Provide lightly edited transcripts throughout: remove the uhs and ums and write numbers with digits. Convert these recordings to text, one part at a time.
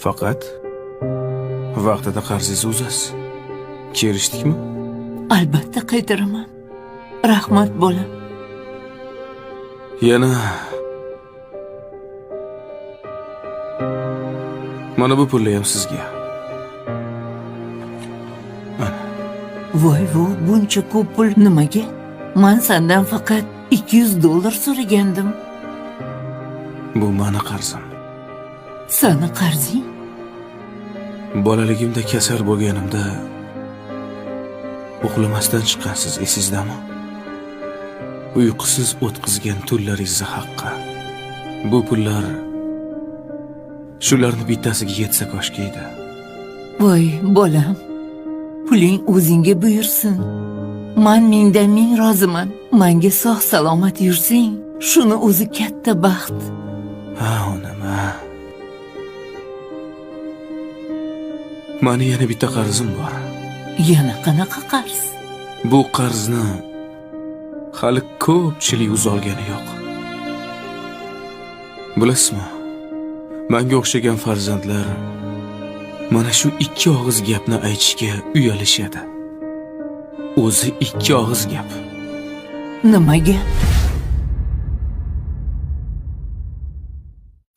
Faqat vaqtida qarzingizni uzasiz. Kelishdikmi? Albatta qaytaraman. Rahmat, bolam. Yana mana bu pullar ham sizga. Voy voy, buncha ko'p pul nimaga? Man sandan faqat 200 dollar so'ragandim. Bu mani qarzim. Sani qarzing? Bolaligimda kasal bo'lganimda uxlamasdan chiqqansiz, esingizdami? Uyqusiz o'tkazgan tunlaringizni haqqi. Bu pullar shularni bittasiga yetsa koshki edi. Voy, bolam. Puling o'zingga buyursin. Man mingdan ming roziman. Manga sog' salomat yursang, shuni o'zi katta baxt. Ha, onam, ha. Mani yana bitta qarzim bor. Yana qanaqa qarz? Bu qarzni hali ko'pchilik uzolgani yo'q. Bilasizmi? Menga o'xshagan farzandlar mana shu ikki og'iz gapni aytishga uyalishadi. O'zi ikki og'iz gap. Nimaga?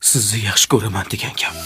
Sizni yaxshi ko'raman degan gap.